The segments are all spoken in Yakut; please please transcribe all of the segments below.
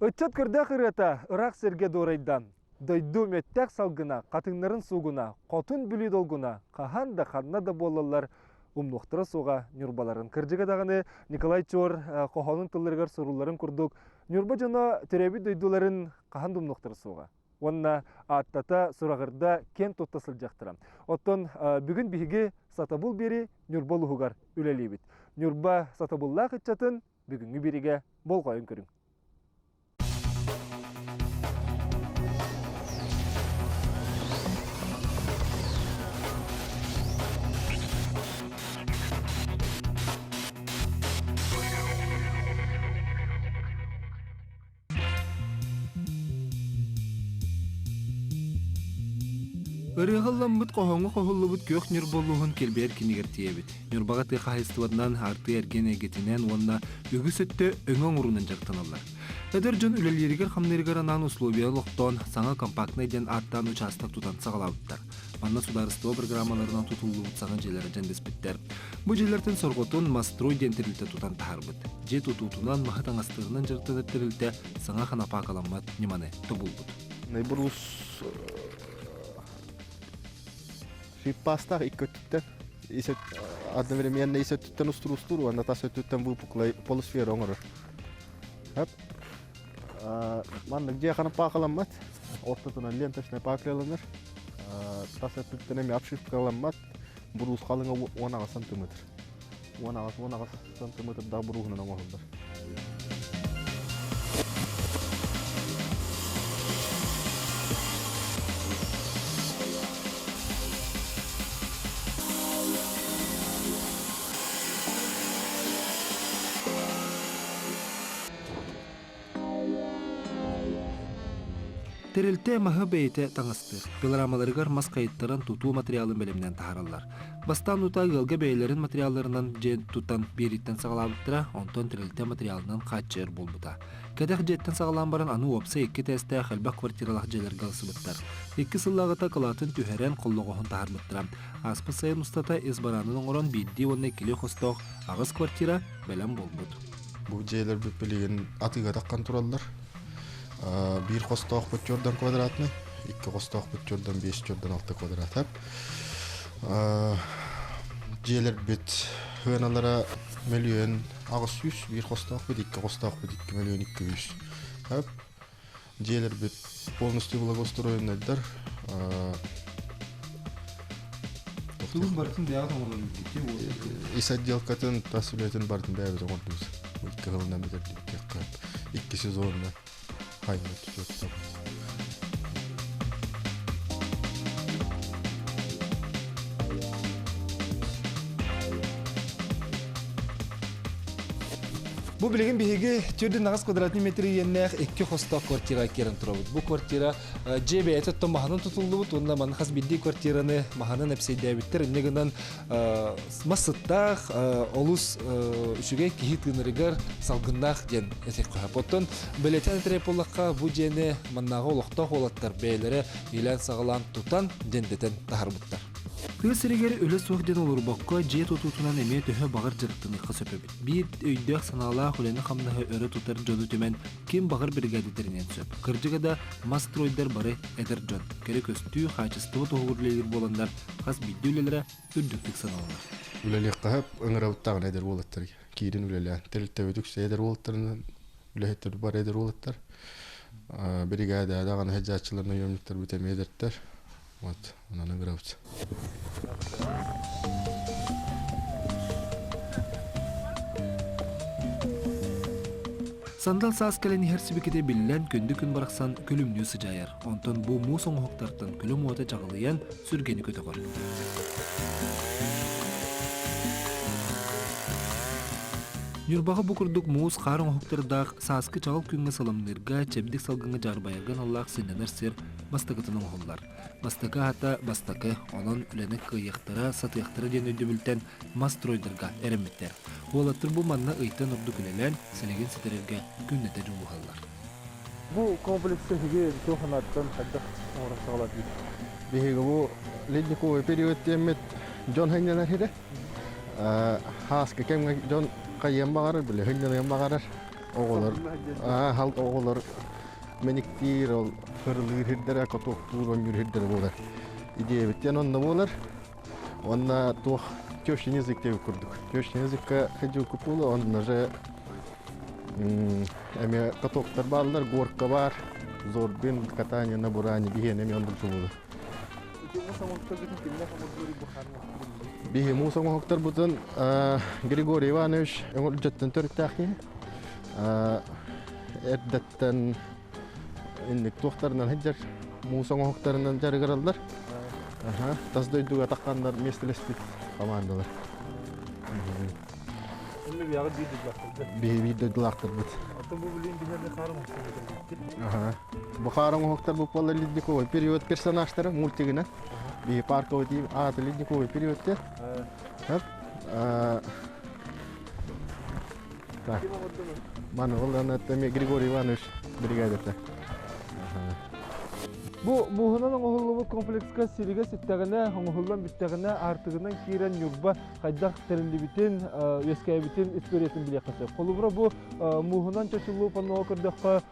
Ыччат көрдөөх ырыата ыраах сиргэ дуорайдан, дойду мүөттээх салгына, хатыҥнарын суугуна, хотун Бүлүү долгуна хаһан да ханна да буоллаллар умнуохтара суоҕа Ньурбаларын. Кырдьыга даҕаны Николай Чуор хоһоонун тылларыгар сурулларын курдук Ньурба дьоно төрөөбүт дойдуларын хаһан да умнуохтара суоҕа. Уонна ааттата, сураҕырда, киэн тутта сылдьахтара. Оттон бүгүн биһиги Сатабыл биэри Ньурба улууһугар үлэлиибит. Ньурба сатабыллаах ыччатын бүгүҥҥү биэригэ болҕойон көрүҥ. Ырыаҕа ылламмыт хоһооҥҥо хоһуллубут күөх Ньурба улууһун килбиэр кинигэр тиийэбит. Ньурбаҕа тыа хаһаайыстыбатынан, артыы эргиэн эйгэтинэн уонна үгүс өттө өҥө оҥоруунан дьарыктаналлар. Эдэр дьон үлэлииригэр-хамныырыгар анаан условия олохтоон, саҥа компактнай диэн ааттаан учаастак тутан саҕалаабыттар. Манна судаарыстыба программаларынан тутуллубут саҥа дьиэлэр дьэндэспиттэр. Бу дьиэлэртэн сорҕотун Масстрой диэн тэрилтэ тутан таһаарбыт. Дьиэ тутуутунан, маһы таҥастыырынан дьарыктанар тэрилтэ саҥа ханапаакаламмат ньыманы тобулбут. Брус шиппастаах икки өттүттэн одновременно ис өттүттэн устуруустуур уонна тас өттүттэн выпуклай полусфера оҥорор. Маннык дьиэ ханапаакаламмат, ортотунан ленточнай пакляланар, тас өттүттэн эмиэ обшивкаламмат, буруус халыҥа 18 сантиметр. 18-18 сантиметрдаах бурууһунан оҥоһуллар. Тэрилтэ маһы бэйэтэ таҥастыыр. Пилорамаларыгар мас хайыттаран тутуу материалын бэлэмнээн таһаараллар. Бастаан утаа ыалга бэйэлэрин материалларынан дьиэ тутан биэрииттэн саҕалаабыттара, онтон тэрилтэ материалынан хааччыйар буолбута. Кэтэх дьиэттэн саҕалаан баран аны уопсай икки этээстээх элбэх квартиралаах дьиэлэргэ ылсыбыттар. Икки сыллааҕыта кылаатын түһэрэн холлоҕоһун таһаарбыттара. Ааспыт сайын устата ис бараанын оҥорон биирдии уонна иккилии хостоох аҕыс квартира бэлэм буолбут. Бу дьиэлэрбит билигин атыыга таххан тураллар. Биир хостоохпут чуордан квадратный, икки хостоохпут чуордан биэс чуордан алта квадрат. Дьиэлэрбит сыаналара 1 800 000, биир хостоохпут, икки хостоохпут 2 200 000. Дьиэлэрбит полностью благоустроенныйдар. Тугун барытын бэйэҕит оҥорон Ис отделкатын, тас үлэтин барытын бэйэбит оҥордубут. Икки сылынан бүтэрдибит диэххэ. Икки сезонна хайны тутуохтаах. Бу билигин биһиги төрдүн аҕыс квадратный метр иэннээх икки хостоох квартира киирэн турабыт. Бу квартира дьиэ бэйэтэ оттон маһынан тутуллубут уонна манна хас биирдии квартираны маһынан эпсэйдээбиттэр. Инньэ гынан мас сыттаах, олус үчүгэй киһи тыынарыгар салгыннаах диэн этиэххэ сөп. Оттон бэлиэтээн этэрэй буоллахха, бу дьиэни маннааҕы олохтоох уолаттар бэйэлэрэ иилээн-саҕалаан тутан, дьэндэтэн таһаарбыттар. Тыа сиригэр үлэ суох диэн олорбокко, дьиэ тутуутунан эмиэ төһө баҕар дьарыктаныахха сөп эбит. Биир өйдөөх-санаалаах үлэни-хамнаһы өрө тутар дьону түмэн, ким баҕар биригээдэтириниэн сөп. Кырдьыга да, мас стройдар бары эдэр дьон. Кэрэ көстүү, хаачыстыба туһугар үлэлиир буоланнар, хас биирдии үлэлэрэ үрдүктүк сыаналанар. Үлэлиэххэ сөп, ыҥырабыттаҕына эдэр уолаттар киирин үлэлээн. Тэрилтэбит үксэ эдэр уолаттарынан үлэһиттэр бары эдэр уолаттар. Биригээдэ даҕаны сылдьааччылар, наемниктарбыт эмиэ эдэртэр. Вот, онон ыҥырабыт. Сандал саас кэлэн иһэр сибикитэ биллэн, күндү күн барахсан күлүмнүү сыдьаайар. Онтон бу муус оҥоһуктартан күлүм уота чаҕылыйан, сүргэни көтөҕөр. Ньурбаҕа бу курдук муус хаар оҥоһуктардаах сааскы чаҕыл күҥҥэ сыламныырга, чэбдик салгыҥҥа дьаарбайарга аналлаах сынньанар сир бастакытын оҥоһуллар. Бастакы аата бастакы, онон үлэни кыайыахтара, сатыахтара диэн өйдөбүлтэн мас стройдарга эрэммиттэр. Уолаттар бу манна ыйтан ордук үлэлээн, силигин ситэрэргэ күннэтэ дьулуһаллар. Бу комплексы эһиги туох санааттан хайдах оҥорон саҕалаатыгыт? Биһиги бу ледниковый период диэммит дьон сынньанар сирэ. Хааскы кэмҥэ дьон хайыан баҕарар, били сынньаныан баҕарар. Оҕолор хал оҕолор мэниктиир, ол кырылыыр сирдэрэ, котуохтуур, оонньуур сирдэрэ буолар. Идиэбиттэн онно буолар. Уонна туох тещин язык диэбит курдук. Тещин языкка ходилку буола, онно же эмиэ катоктар бааллар, горка баар, зорбин, катание на буране, биһиэнэ эмиэ оннук буолар. Биһи муус оҥоһуктарбытын Григорий Иванович өҥөлдьөттөн төрүттээх киһи. Эрдэттэн инник туохтарынан сылдьар муус оҥоһуктарынан дьарыгыраллар. Тас дойдуга тахханнар миэстэлэспит командалар. Эмми биһиги биир дойдулаахтарбыт. Биһи биир дойдулаахтарбыт. Оттон бу билин биһиги хаар оҥоһуктар Аха. Бу хаар оҥоһуктар бу буолла ледниковый период персонажтара мультигынан. Биһи парковый тиим ааты ледниковый период те. Так. Маны ол Григорий Иванович бригадата. Бу мууһунан оҥоһуллубут комплекска сиригэ ситтэҕинэ, оҥоһуллан бүттэҕинэ, аартыгынан киирэн Ньурба хайдах тэриллибитин, үөскээбитин историятын билиэххэ сөп. Холобура бу мууһунан чочуллуу панноҕа көрдөххө,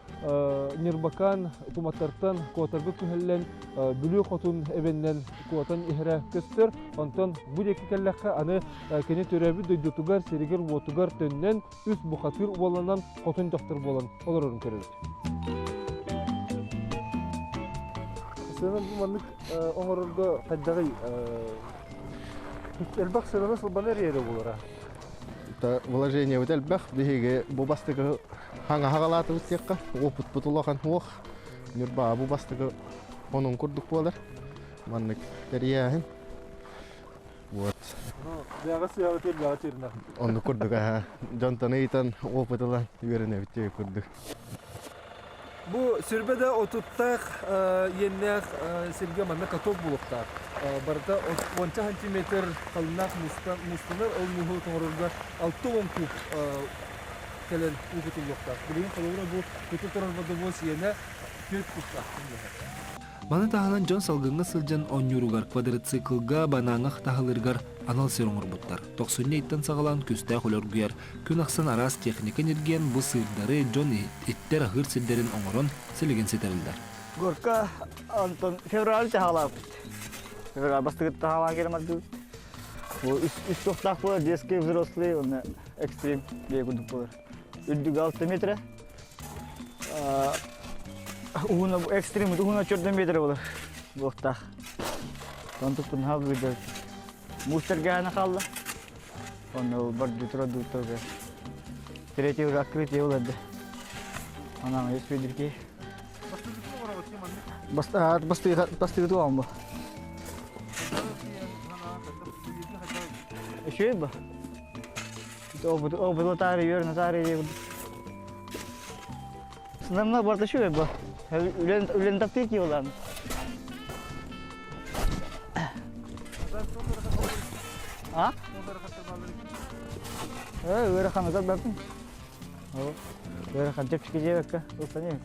Ньурбакаан туматтартан куотарга күһэллэн Бүлүү хотун эбэннэн куотан иһэрэ көстөр. Онтон бу диэки кэллэххэ аны кини төрөөбүт дойдутугар, сиригэр-уотугар төннөн үс бухатыыр уоланан хотун дьахтар буолан олорорун көрөбүт. Сыана бу маннык оҥорорго хайдаҕый элбэх сыраны сылбаны эрийэрэ буолара. Вложениебыт элбэх. Биһиги бу бастакы хаҥа хаҕалаатыбыт диэххэ, опытпыт улахан суох. Ньурбаа бу бастакы онун курдук буолар. Маннык тэрийээһин. Вот. Бэҕэ сыаҕа тиэрбэҕэ тиэринэ. Оннук курдук аха. Дьонтон ыйытан опыт ылан үөрэнэбит диye курдук. Бу сүрбэ да отуттаах иэннээх сиргэ манна каток булуохтаах. Барыта уонча сантиметр халыҥнаах мустанар, ол мууһу тоҥорорго 60 куб кэлэн уу кутуллуохтаах. Билигин холобура бу куту турар водовоз иэнэ 4 кубтаах. Маны таһынан дьон салгыҥҥа сылдьан оонньууругар квадроциклга, банааҥҥа таһылырыгар анал сир оҥорбуттар. Тохсунньу ыйтан саҕалаан күстээх үлэ оргуйар. Күн ахсын араас техника ньиргийэн бу сыырдары дьон иттэр аһыыр сирдэрин оҥорон силигин ситэриллэр. Горка Антон февраль таһалаабыт. Февраль бастыгыт таһалаан кэлэн бардыбыт. Бу үс, үс туохтаах буолар, детский, взрослый, уонна экстрим диye курдук буолар. Үрдүк 6 метра. Уһуна экстрим уһуна 4 метр болар. Буохтаах. Онтукпун хал быйдар. Муус тэргээһинэ хаалла. Онно бордюр дуутуга. Третий уже открытие уларды. Анан өс бүйдүрки. Бастыгы туған бу. Үчүгэй бу. Опыт тары үөр натары Сынамна барда үчүгэй бу. Үлен үлен таптыыр кии болан. А? Э, ыарахан бардым. Ыарахан чэпчэки диэбэккэ ылсан иһэбин.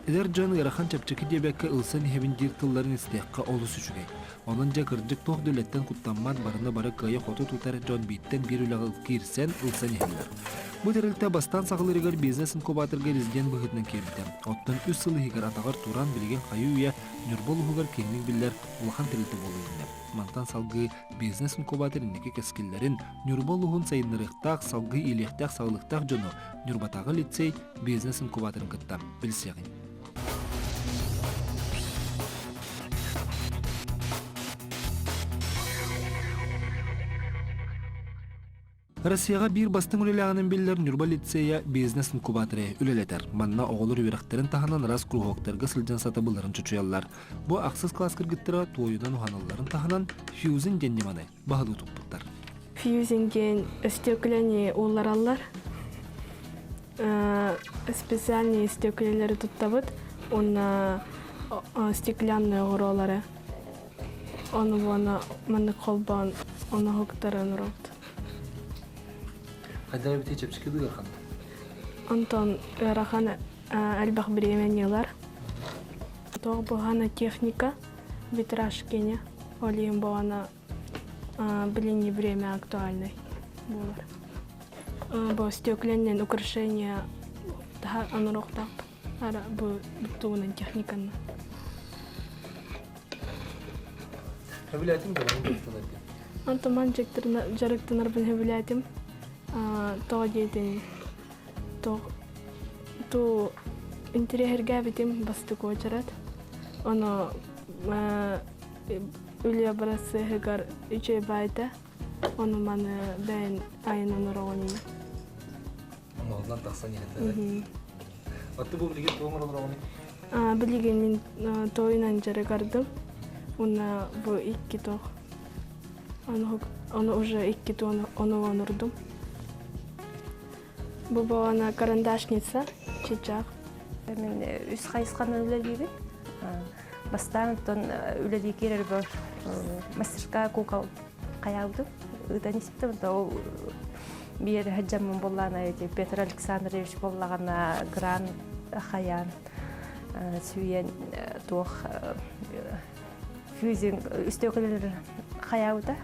Эдэр дьон ыарахан чэпчэки диэбэккэ ылсан иһэбин диир тылларын истиэххэ олус үчүгэй. Онон дьэ кырдьык туох да үлэттэн куттаммат барыны бары кыайа-хото тутар дьон бииртэн биир үлэҕэ киирсэн ылсан иһэллэр. Бу тэрилтэ бастаан саҕалыырыгар бизнес-инкубаторга резидент быһыытынан киирбитэ. Оттон үс сыл иһигэр атаҕар туран билигин хайыы-үйэ Ньурба улууһугар киэҥник биллэр улахан тэрилтэ буола үүннэ. Мантан салгыы бизнес-инкубатор инники кэскиллэрин, Ньурба улууһун сайыннарыахтаах, салгыы иилиэхтээх-саҕалыахтаах дьону Ньурбатааҕы лицей бизнес-инкубаторын кытта билсиэҕиҥ. Россияҕа биир бастыҥ үлэлээҕинэн биллэр Ньурба лицейэ бизнес-инкубаторы үлэлэтэр. Манна оҕолор үөрэхтэрин таһынан араас куруһуоктарга сылдьан сатабылларын чочуйаллар. Бу ахсыс кылаас кыргыттара туойунан уһаналларын таһынан фьюзинг диэн ньыманы баһылыы туппуттар. Фьюзинг диэн өстүөкүлэни ууллараллар. Специальный өстүөкүлэлэри туттабыт уонна стеклянные оҕуруолары. Ону уонна маннык холбоон оноһуктарын оҥоробут. Хайдах эбитий чэпчэки дуу ыарахан? Онтон ыарахан элбэх бириэмэни ылар. Туох буһана техника, витраж кене, ол иһин буолана билиҥҥи время актуальный буолар. Бу стекленнен украшение Таһа оноруохтаахпын. Ара бу тугунан техниканы. Хөбүлээтим да бары дьарыктанарга. Онтон ман дьарыктанарбын хөбүлээтим. Тоҕо диэтин ту интэриэһиргээбитим бастакы уочарат. Ону үлэ бырасыаһыгар үчүгэй баайда. Ону маны бэйэн айынан ороҕун. Онолунан тахсан иһэллэр. Отты бу билигин туох оҥороллоруҥуй? Билигин мин тойунан дьарыгардым. Уонна бу икки тох. Ону уже икки ону онордум. Бу буолана карандашница, чычах. Мен үс хайысханан үлэлиибин. Бастаан оттон үлэлии киирэрбэр мастерская кукол хайаабытым ыытан испитим. Ол биир сылдьаммын буоллаҕына ити Петр Александрович буоллаҕына гран хайаан сүүйэн туох фьюзинг үстүөкүлэлэр хайаабыта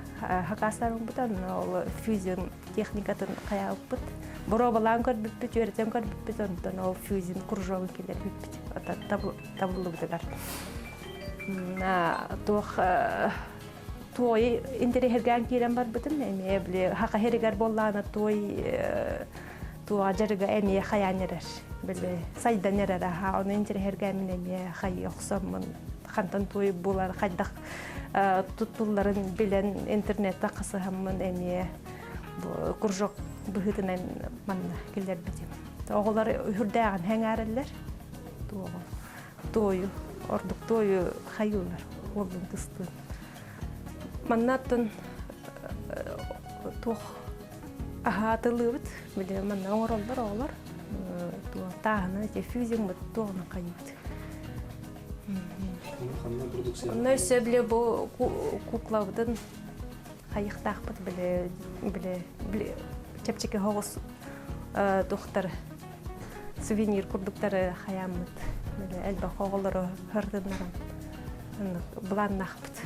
хакаастаабыппыт ол фьюзинг техникатын хайаабыппыт боруобалаан көрбүппүт үөрэтэн көрбүппүт онтон ол фьюзинг кружогун киллэрбиппит табыллыбытыгар туох туой интэриэһиргээн киирэн барбытым эмиэ били хаха иһэригэр буоллаҕына туой туоҕа дьарыга эмиэ хайаан эрэр били сайдан эрэр аха ону интэриэһиргээммин эмиэ хайыы охсоммун хантан туой булар хайдах туттулларын билэн интернеттэ хасыһаммын эмиэ бу кружок быһыытынан манна киллэрбитим оҕолор үһүрдээҕин сэҥээрэллэр туоҕу туойу ордук туойу хайыыллар уоллун кыстыын Манна оттон туох аһаатылыыбыт, били манна оҥороллор оҕолор тааһынан ити фьюзингмыт туоҕунан хайыыбыт. Онно өссө били бу куклабытын хайыахтаахпыт били били били чэпчэки соҕус туохтар сувенир курдуктары хайааммыт били элбэх оҕолору хырдыннаран былааннаахпыт.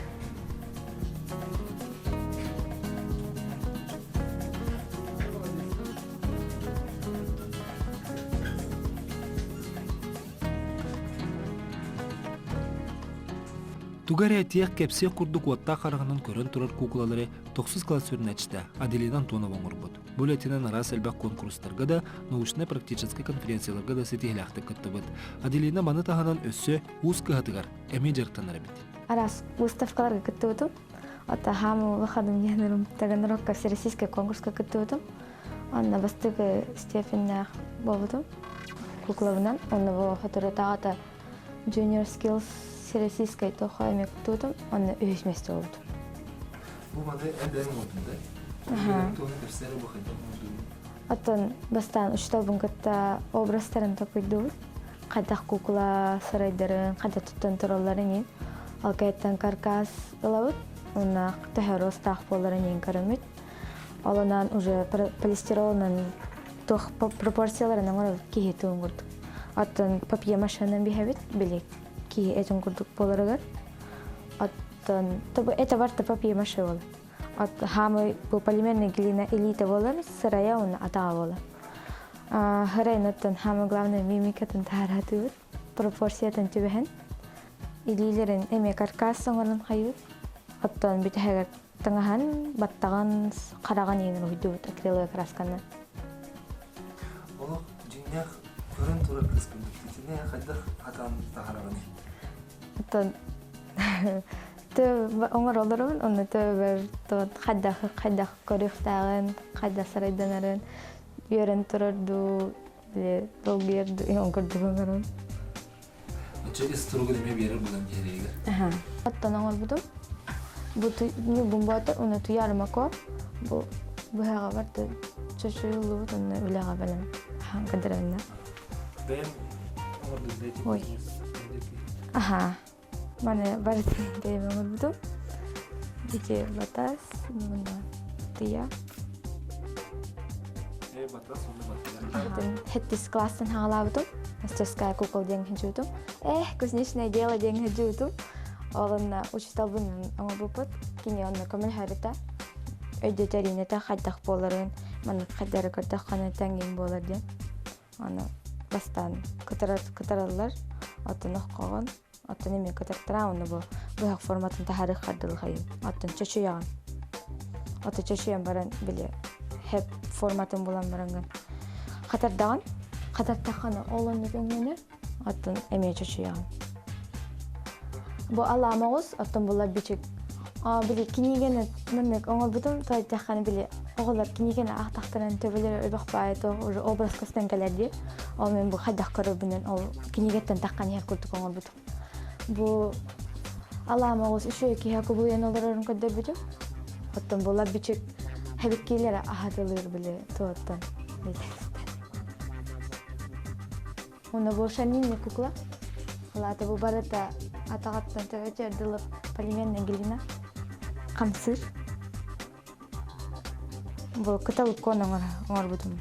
Туга эрэ этиэх кэпсиэх курдук уоттаах хараҕынан көрөн турар куукулалары тохсус класс сүрүнээччитэ Аделина Антонова оҥорбут. Бу үлэтинэн араас элбэх куонкурустарга да, научнай-практическай конференцияларга да ситиһилээхтик кыттыбыт. Аделина маны таһынан өссө уус кыһатыгар эмиэ дьарыктанар эбит. Араас выставкаларга кыттыбытым. Ата хаамы улаханым диэн Таганрогка всероссийскай конкурска кыттыбытым. Онно бастакы степеннээх буолбутум. Куклабынан. Онно бу соторутааҕыта Junior Skills всероссийскай тохо эмиэ кыттыбытым. Онно үһүс миэстэ буолбутум. Бу маны эн бэйэҥ оҥордуҥ да? Туону кэпсээри бу хайдах оҥордугун? Оттон бастаан учууталбын кытта образтарын толкуйдуубут. Хайдах куукула сарайдарын, хайдах туттан туралларын иин. Ол кэнниттэн каркас ылабыт. Уонна төһө ростаах буоларын иин көрөммүт. Ол онон уже полистиролунан туох пропорцияларын оҥоробут киһи туун курдук. Оттон папье-машинанан биһэбит, били киһи этин курдук буоларыгар. Оттон это барта папье-маше буолар. От хаамый бу полимерный глина илиитэ буолар, сырайа уонна атаҕа буолар. Хырайын оттон хаамый главное мимикатын таараатыыбыт, пропорциятын түбэһэн. Илиилэрин эмиэ каркас оҥорон хайыыбыт. Оттон бүтэһигэр таҥаһын, баттаҕын, хараҕын иһин уруһуйдуубут акриловай красканы. Олох дьиҥнээх көрөн турар кыыс курдук итини хайдах хатаан таһараҕыный? Оттон оҥоролорун онно төбөбөр хайдах хайдах көрүөхтээҕин, хайдах сарайданарын үөрэн турар дуу, долгуйар дуу иһин курдук оҥорон. Оччо ис туругун эмиэ биэрэр булан биэриигэр. Оттон оҥорбутум. Бу бумбота уна туярмако бу быһаҕа барты чочуйуллубут онно үлэҕэ бэлэм хаҥкадырынна. Бэйэм оҥордум Ой. Аха. Маны барытын бэйэм оҥорбутум. Дики батас, муна тыя. Хэттис класстан хаалаабытым. Мастерская кукол диэн хадьуутум. Эх, кузнечное дело диэн хадьуутум. Олонна учууталбын оҥорбуппут. Кини онно көмөлөһөрүтэ. Өйдөтөрүүнэтэ хайдах буоларын, маннык хайдары көрдөххөнө тэҥҥин буолар диэн. Аны. Бастаан кытарар кытараллар, оттон оххоҕун, оттон эмиэ кытартара уонна бу быһах форматын таһаарыах хардылҕайын. Оттон чочуйаҕын. Ото чочуйан баран били хэп форматын булан бараҥҥын хатардаҕын. Хатартаххына ол оннук өҥнөнөр. Оттон эмиэ чочуйаҕын. Бу алаама оҕус, оттон булар бичик. Били кинигэни маннык оҥорбутум, тойтахханы били оҕолор кинигэни аахтахтарын төбөлөрө өбөх баайы туох уже образ көстөн кэлэр дии. Ол мен бу хайдах көрөрбүнэн ол кинигэттэн таххан иһэр курдук оҥорбутум. Бу алаама оҕус үчүгэй киһи кубулуйан олорорун көрдөрбүтүм. Оттон булар бичик хэбиккиилэрэ аһатылыыр били туоттан. Уонна бу шамильный кукла. Ол бу барыта атаҕыттан төһө дылы полимерная глина хамсыыр. Бу кыталыккон оҥорбутум.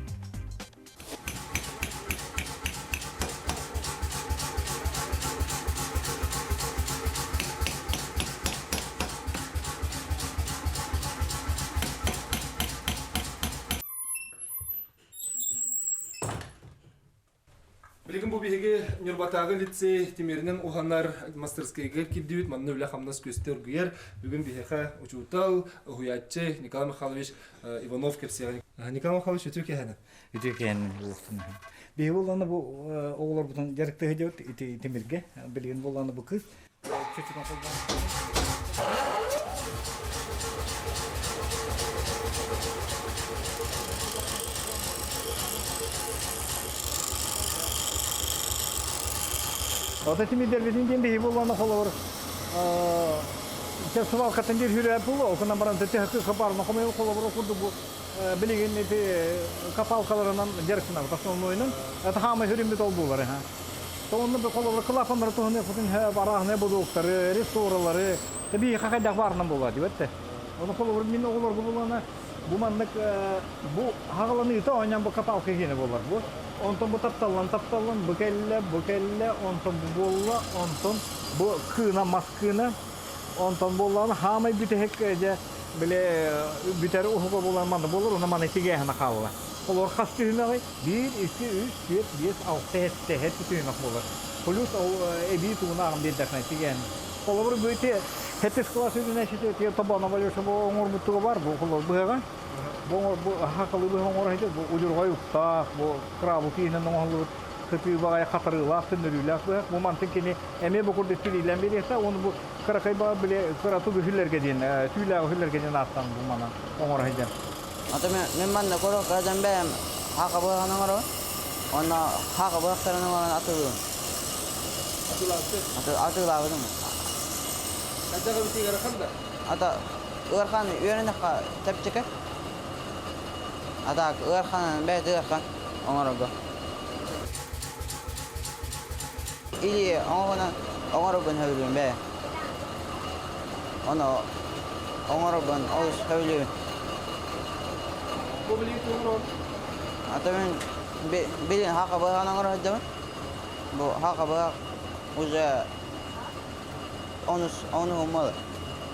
Билигин бу биһиги Ньурбатааҕы лицей тимиринэн уһанар мастерскайга киирдибит. Манна үлэ-хамнас күөстэ үргүйэр. Бүгүн биһиэхэ учуутал, уһуйааччы Николай Михайлович Иванов кэпсиэҕин. Николай Михайлович, үтүө киэһэнэн. Үтүө киэһэнэн буолуохтун. Биһи буоллаҕына бу оҕолорбутун дьарыктыы сылдьабыт ити тимиргэ. Билигин буоллаҕына бу кыыс Ото тимирдэрбитин диэн биһи буоллаҕына холобур свалкатын диир хүрээ буолуо, окунан баран төһө хабарна хомойу холобур курдук бу билигин ити копалкаларынан дьарыктанабыт основнойунан это хаамай хүрүммүт ол буолар ха. Онно холобур клапаннары туһаныахпытын сөп, арааһынай бодуоктары, ресторалары, биһиэхэ хайдах баарынан буолуо диэбэт Ону холобур мин оҕолорго булана бу маннык бу хаҕаланыыта оонньоон бу копалка киэнэ буолар бу. Онтон бу тапталлан тапталлан бу кэллэ, бу кэллэ, онтон бу буолла, онтон бу кыына мас кыына, онтон буоллаҕына хаамай бүтэһик дьэ били бүтэр уһуга буолан манна буолар, уна маны тигээһинэ хаалла. Олор хас түһүмэҕий? Биир, икки, үс, түөрт, биэс, алта, сэттэ, сэттэ түһүмэх буолар. Плюс ол эбии тугун ааҕан биэрдэххинэ тигээн. Холобур, бу ити сэттис кылаас үгүнэ сити тобоно болеша бу оҥорбуттуга бар бу холобур быһаҕа. Бу бу хахалы быһа оҥоро сити бу удьурҕай уктаах, бу крабу киинэн оҥоһуллубут сытыы баҕайы хатарыылаах, төннөрүүлээх быһах. Бу мантын кини эмиэ бу курдук тириилэн биэриэхтэ, уонна бу кыракый баҕа били кыратык үһүлэргэ диэн, түүлээҕи үһүлэргэ диэн ааттаан бу манан оҥоро сылдьар. Ата мен манна корокка дьон бэйэм хака быһаҕын оҥоробун. Уонна хака быһахтарын оҥорон атыылыыбын. Атыылаабытын? Атыылаабытым. Хайдах эбитий ыарахан да? Ата ыарахан үөрэнэххэ чэпчэки. А так ыарахан бэйэтэ ыарахан оҥорорго. Или оҥоһунан оҥоробун сөбүлүүм бэйэ. Ону оҥоробун олус сөбүлүүбүн. Бу билигин тугу оҥороҕун? Ата мин билин хака быһаҕын оҥоро сылдьабын. Бу хака быһах уже онус онуһум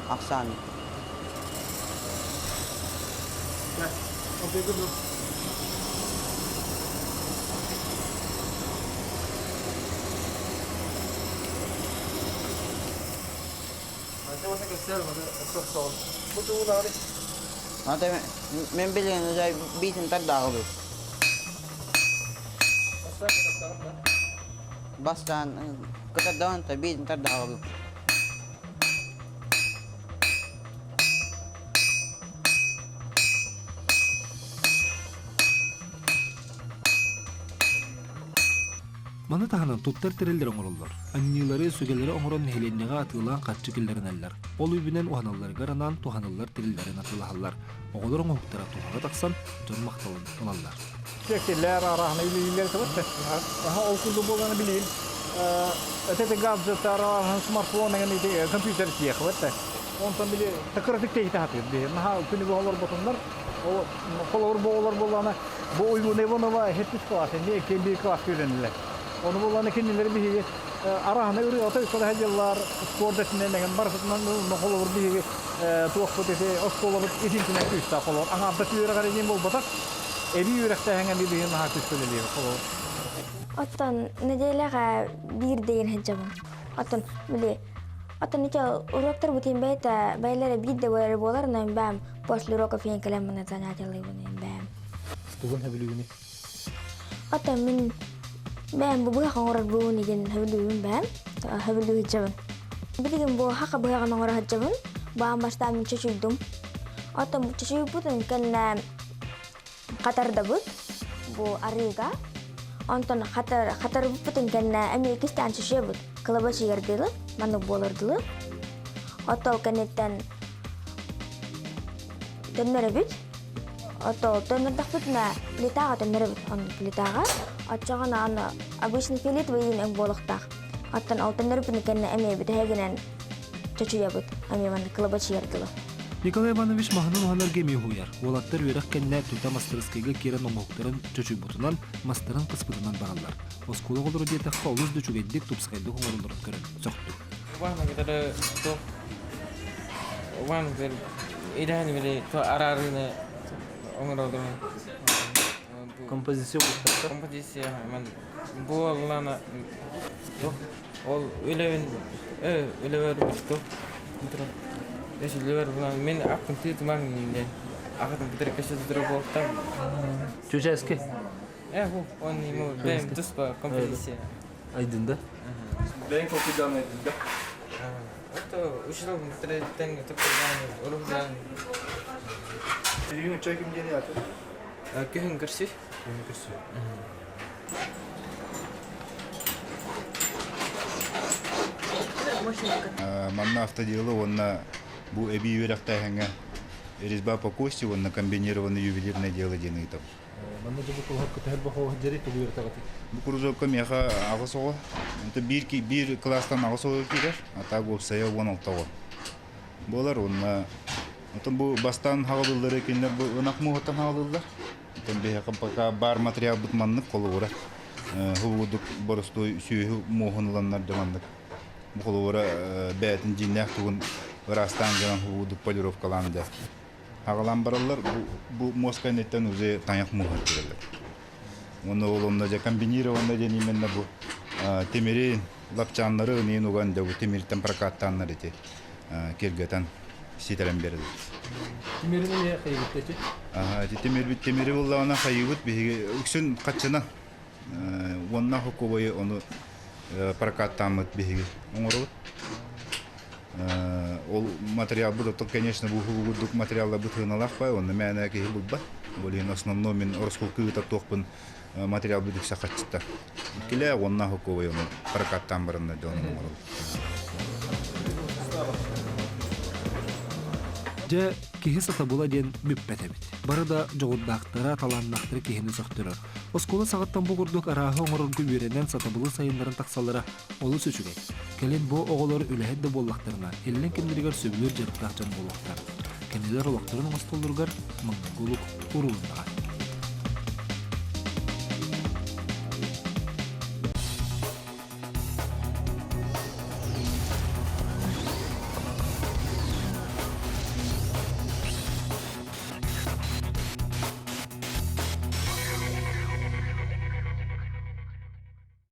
ахсааны. Мен билигин уже биитин тардааҕыбыт. Бастаан кытардаҕын биитин тардааҕыбыт. Маны таһынан туттар тэриллэр оҥороллор. Анньыылары, сүгэлэри оҥорон нэһилиэнньэҕэ атыылаан харчы киллэринэллэр. Ол үбүнэн уһаналларыгар анаан туһаныллар тэриллэрин атыылаһаллар. Оҕолор оҥоһуктара туһаҕа тахсан, дьон махталын ылаллар. Сиэктиллэр арааһына үлэлииллэр этэ Аха ол курдук буолан билигин это гаджеттар смартфон ити компьютер тиэх бэтте. Онтон били такыратык тэйитэ хатыыр биһи. Наһаа күнү бу олорботуннар. Ол холобур бу олор буоллаҕына бу Уйгуна Иванова сэттис класс, эмиэ икки биир класс үөрэнэллэр. Ону буоллаҕына кинилэри биһиги араһына ырыа отой сылдьаллар, спорт өттүнэн эҥин барытынан холобур биһиги туохпут ити оскуолабыт итинтинэн күүстээх холобур аҥаардас үөрэҕэр диэн буолбатах эбии үөрэхтээһиҥҥэ эмиэ биһиги наһаа күүскэ үлэлиир холобур. Оттон нэдиэлэҕэ биир деген сылдьабын. Оттон били оттон ити уроктар бутин бэйэтэ бэйэлэрэ биир да буолар буолар, но бэм после уроков иһин кэлэн мына занятиялыыбын бэм. Тугун хөбүлүүгүнүй? Оттон мин бэйэм бу быһах оҥорор буолун игин хөбүлүүбүн бэйэм хөбүлүү сылдьабын. Билигин бу хака быһаҕын оҥоро сылдьабын. Баан бастаан мин чочуйдум. Оттон чочуйбутун кэннэ хатардабыт бу арыыга. Онтон хатар хатарбыппытын кэннэ эмиэ иккистээн чочуйабыт. Кылабачыйар дылы, маннык буолар дылы. Оттол кэнниттэн төннөрөбүт. Ото төннөрдөхпүтүнэ плитаҕа төннөрөбүт. Онно плитаҕа. Оччоҕуна аны обычный фиолетовый иин өҥ буолуохтаах. Оттон ол төннөрбүтүн кэннэ эмиэ бүтэһигинэн чочуйабыт. Эмиэ манна кылабачыйар дылы. Николай Иванович маһынан уһанарга эмиэ уһуйар. Уолаттар үөрэх кэннэ тута мастарыскыйга киирэн оҥоһуктарын чочуйбутунан, мастарын кыспытынан бараллар. Оскуола оҕолоро диэтэххэ олус да үчүгэйдик, тупсаҕайдык оҥороллорун көрөн сөхтүм. Идэһин араарыыны оҥороллорун. Композиция буолтар. Композиция буоллана ол үлэбин үлэбэр бусту үлэбэр мин аппын тыытымаҥ ахытын кытары көсө тутура буолтам. Чүчээски. Э, он ему бэйэм туспа композиция. Айдын да? Бэйэҥ толкуйдаан айдын да? Это учитель тэҥ толкуйдаан уруһуйдаан. Билигин уччай ким диэни аты? Күһүн көрсүй. Күһүн көрсүй. Манна автоделы уонна бу эбии үөрэхтээһиҥҥэ резьба по кости уонна комбинированный ювелирное дело диэн ыытабыт. Манна дьэ бу кулуһапка төһө бохоо дьэри тугу үөрэтэҕитий? Бу кружокка миэхэ аҕыс оҕо. Это биир, биир кылаастан аҕыс оҕо киирэр, а так уопсайа 16 оҕо буолар. Уонна оттон бу бастаан хаҕылыллары кинилэр бу ынах муоһуттан хаҕылыллар. Оттон биһиэхэ пока баар материалбыт маннык холобура. Хубудук боростуой сүөһү муоһун ыланнар да маннык. Бу холобура бэйэтин дьиҥнээх тугун ыраастаан гынан хубудук полировкалаан да аҕалан бараллар. Бу, бу муос кэнниттэн уже тайах муоһар кирэллэр. Уонна ол онно дьэ комбинированно диэн именно бу тимири лапчааннары ыныйын уган дьэ бу тимиртэн прокаттааннар ити киргэтэн ситэрэн биэрэллэр. Тимирин эмиэ хайыбыт эти? Ити тимирбит тимири буллаҕына хайыбыт биһиги үксүн хаччынан уонна хокуобайы ону прокаттааммыт биһиги оҥоробут. Ол материалбыт оттон, конечно, бу курдук материалларбыт сыаналаах бай, онно мээнэ киһи булбат. Ол иһин основной мин ороскуолка ыытар туохпун материалбыт үксэ хаччыта. Килэ уонна хокуобай ону прокаттаан баранна дьон оҥоробут. Дьэ, киһи сатабыла диэн бүппэт эбит. Бары да дьоҕурдаахтара, талааннаахтара киһини сөхтөрөр. Оскуола саҕаттан бу курдук арааһы оҥорорго үөрэнэн сатабылы сайыннаран тахсаллара олус үчүгэй. Кэлин бу оҕолор үлэһит да буоллахтарына, иллэҥ кэмнэригэр сөбүлүүр дьарыктаах дьон буолуохтара. Кинилэр олохторун оҥостоллоругар маҥнайгы олук уурулуннаҕа.